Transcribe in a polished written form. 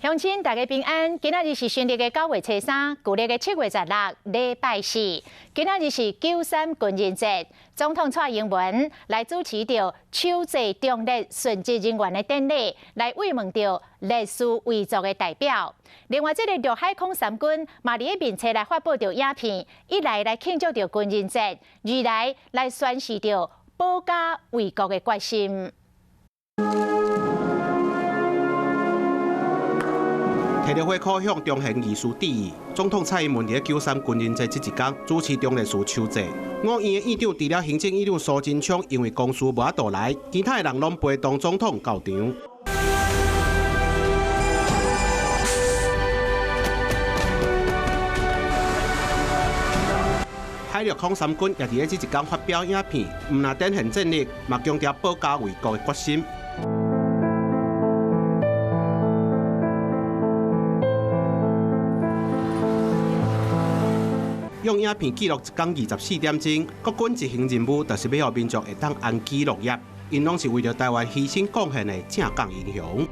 鄉親大家平安，今仔日是新曆的9月初3，舊曆的7月16，禮拜四。今仔日是9·3軍人節，總統蔡英文來主持著手祭忠烈殉職人員的典禮，來慰問著烈士遺族的代表。另外，這个陸海空三軍嘛佇咧面冊來發布著影片，一來來慶祝著軍人節，二來來宣示著保家衛國的決心。提著火烤向忠賢義士致意，總統蔡英文佇9·3軍人節這一工主持忠烈祠手祭。五院的院長除了行政院長蘇貞昌因為公事無法度來，其他的人攏陪同總統到場。海陸空三軍也佇咧這一工發表影片，毋但展現戰力，嘛強調保家衛國的決心。用影片記錄一工24點鐘，國軍執行任務，就是欲予民眾會當安居樂業。𪜶攏是為著臺灣犧牲貢獻的正港英雄。